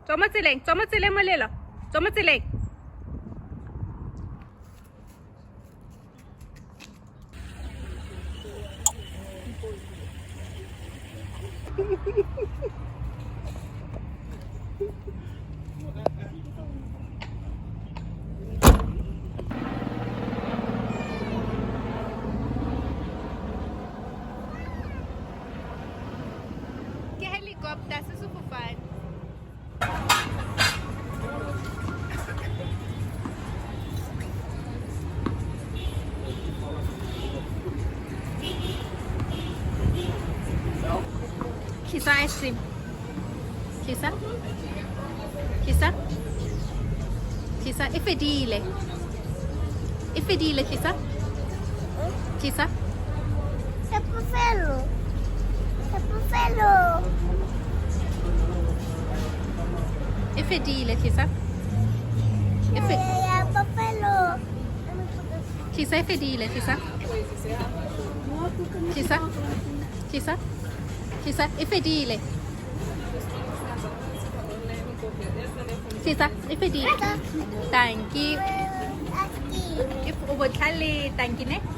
Tswa mo tseleng, tswa mo tseleng molelo. Tswa mo tseleng. Ke helicopter se sefofane. Tlisa ice cream. Tlisa. Tlisa. Tlisa e fedile. E fedile tlisa. Tlisa. Sepofelo. Sepofelo. E fedile tlisa. E fe Ya popelo. Tlisa e fedile tlisa. Tlisa. Tlisa. Tlisa e fedile. Tlisa e fedile. Thank you. Aki. O botlhale, thank you ne.